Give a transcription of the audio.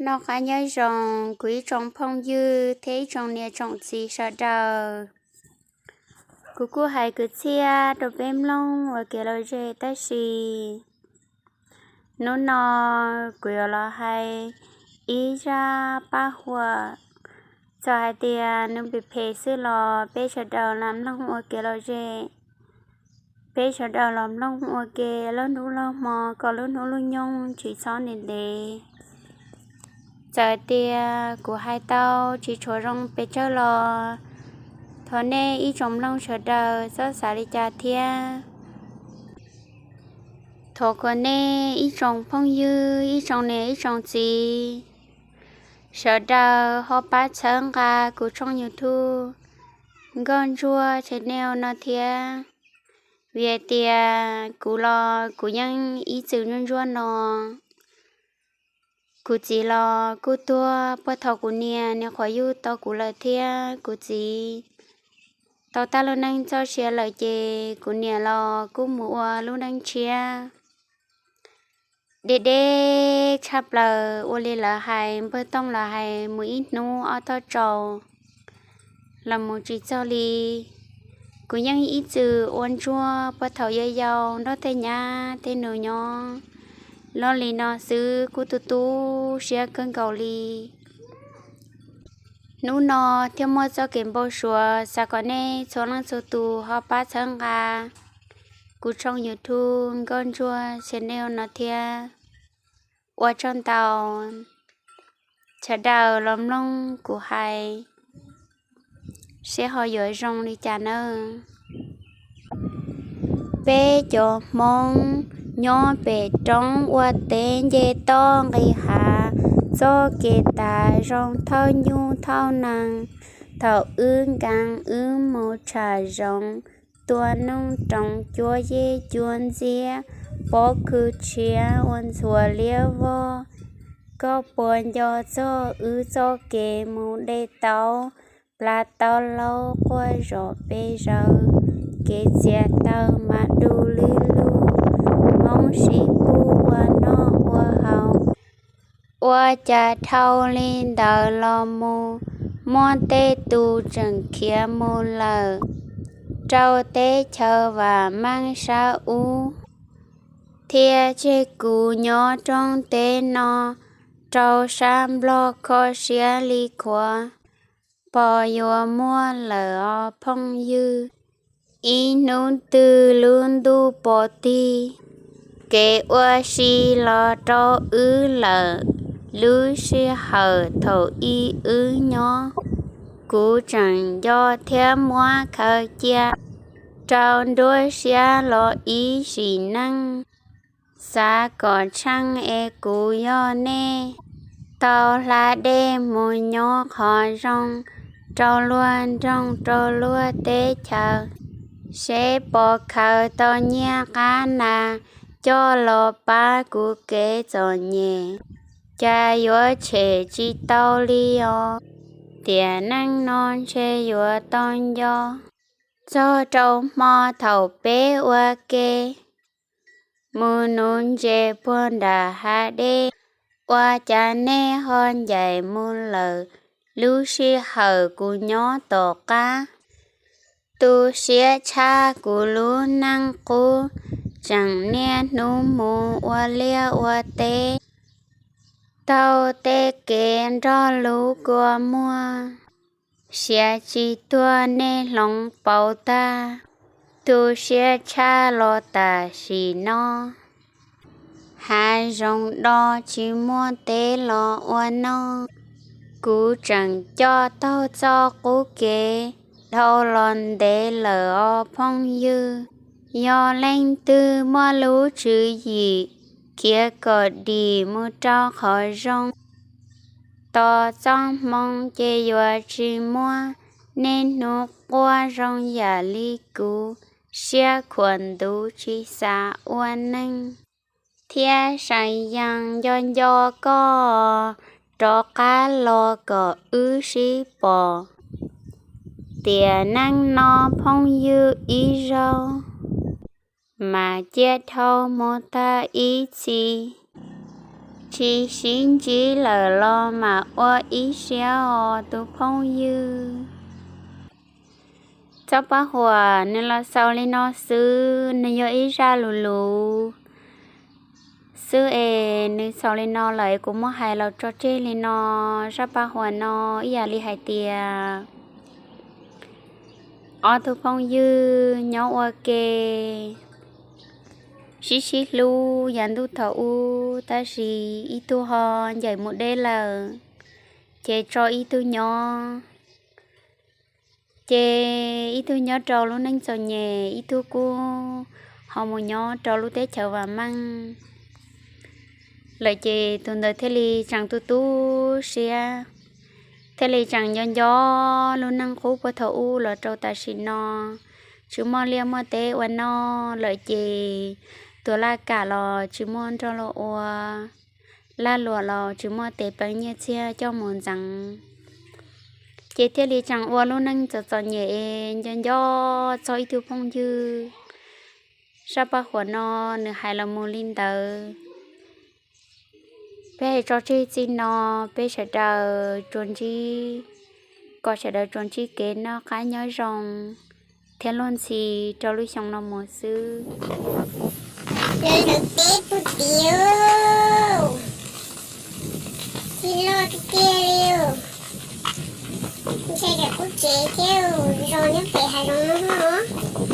Noj qab nyob zoo kuv ib tsoom phooj ywg thiab ib tsoom niam tsoom txiv sawv daws. Kuv kuj hais kwv txhiaj rau peb mloog ua kev lom zem tab sis hnub no kuv yuav los hais ib zaj paj huam. Txawm hais tias nws phem phem xwb los peb sawv daws lam mloog ua kev lom zem. Peb sawv daws los mloog ua ke lub hnub lub hmo kom lub hnub lub nyoog tsis txhob ntev ntev. Txawm tias kuv hais tau tsis tshua zoo pes tsawg los thov nej ib tsoom mloog sawv daws txhob xav li cas thiab. Thov kom nej ib tsoom phooj ywg, ib tsoom niam ib tsoom txiv sawv daws ho pab txhawb nqa kuv tshooj YouTube Nkauj Ntsuag Channel no thiab. Vim hais tias kuv los kuv yeej ib txwm ntsuab ntsuab no. Kuv txiv los kuj tuag puag thaum kuv niam nyuam qhuav yug tau kuv lawm thiab kuv txiv tau tag lub neej txoj sia lawm ces kuv niam los kuj mus ua lub neej tshiab deb deb tshaj plaws. Ua li lawv hais, npawg Tooj lawv hais mus ib hnub ob tog tsaus los mus tsis txog li. Kuv yeej ib txwm ua ntsuag puag thaum yau yau nrog tej nyab tej nus nyob loj li no xwb kuj tu tu siab kawg nkaus li. Hnub no thiaj muaj txoj kev npau suav xav kom nej txhua leej txhua tus ho pab txhawb nqa kuv tshooj YouTube Nkauj Ntsuag Channel no thiab. Ua tsaug ntau. Sawv daws los mloog kuv hais seb ho yuav zoo li cas nawb. Peb cov Hmoob nyob pem roob ua teb nce toj nqis hav, txoj kev tav zoo thawj nyuj thawj nees. Thaum wb nkees wb mus tsham zoov, tua noog roov cuab yej cuab ntxiab, pob kws tshiab ua ntxhuav liab vog. Koj puas nco txog wb txoj kev mus de taub, plav taub laub quaj zom pes zaws, kev txiav taws mas du lwb lug, Hmoob sib pub ua noj ua haus. Ua cas dhau li ntawd los mus, muaj tej tus tseem khiav mus lawm rau teb chaws vam meej sab ub, thiab tseg kuv nyob roob teb no rau sab Nplog kho siab li khuav. Pom yuav muaj lawm os phooj ywg, ib hnub twg lub ntuj pom tig, kev ua si los rau wb lawm. Lub sij hawm thaum ub wb nyob, kuv tseem nco thiab muab khaws cia rau nruab siab los ib sim neej. Xav kom tsheej es kuv yog nej tau hla dej mus nyob qhov zoo, rau luag nroog rau luag teb chaws, seb pom khaws tau nyiaj qab nas coj los pab kuv kev txom nyem. Cas yuav tshem tsis tau li os. Tiam neej no ntshe yuav tau nco txog rau hmo thaum peb ua ke mus nuv ntses puag nram hav dej. Ua cas nej ho ncaim mus lawm lub sij hawm kuv nyob tom qab? Tu siab tshaj kuv lub neej qub, tseem niaj hnub mus ua liaj ua teb, taug tej kev nrog lub kua muag. Siav tsis tuag nej hloov pauv tag, tu siab tshaj los tam sim no. Hav zoov do tsis muaj teb los ua noj, kuv tseem coj taug txoj qub kev dhau los ntev lawm os phooj ywg. Yog leej twg muaj lub tswv yim, khiav kom dim mus rau qhov zoo. Tos txoj hmoo ces yuav tsis muaj niaj hnub quaj zoo yam li kuv, siab khuam ntuv tsis xav ua neej, thiab seem yees nco nco koj rov qab los kom wb sib pom. Tiam neej no phooj ywg ib zaug, mas cia dhau mus tag ib txhis. Tsis sib ntsib lawm los mas ua ib siab os tus phooj ywg. Txoj paj huam nws los xaus li no xwb, nws yog ib zaj lus lus xwb es nws xaus li no lawm es kuv muab hais los tso tseg li no. Zaj paj huam no ib yam li hais tias ob tug phooj ywg nyob ua ke sib sib hlub yav ntuj thaum ub, tab sis ib tug ho ncaim mus deb lawm, ces tso ib tug nyob. Ces ib tug nyob rau lub neej txom nyem, ib tug kuj ho mus nyob rau lub teb chaws vam meej lawm. Ces tus ntawd thiaj li tseem tu tu siab, thiaj li tseem nco nco lub neej qub puag thaum ub los rau tam sim no. Tsis muaj liaj muaj teb ua noj lawm ces tuag laj kam los tsis muaj nrog luag ua, lag luam los tsis muaj tes peev nyiaj txiag coj mus ntxeev. Ces thiaj li tseem ua lub neej txom txom nyem nco nco txog ib tug phooj ywg. Zaj paj huam no nws hais los mus li ntawd. Peb hais tso tseg txij no, peb sawv daws tsuas ntsib, kom sawv daws tsuas ntsib kev noj qab nyob zoo thiab luag ntxhi rau lub xyoo no mus xwb. Lawv teb puag tim, tsis loj tiag tiag li. Ntshai tsam kuv tsev thiab, zos nyob pem hav zoov no os.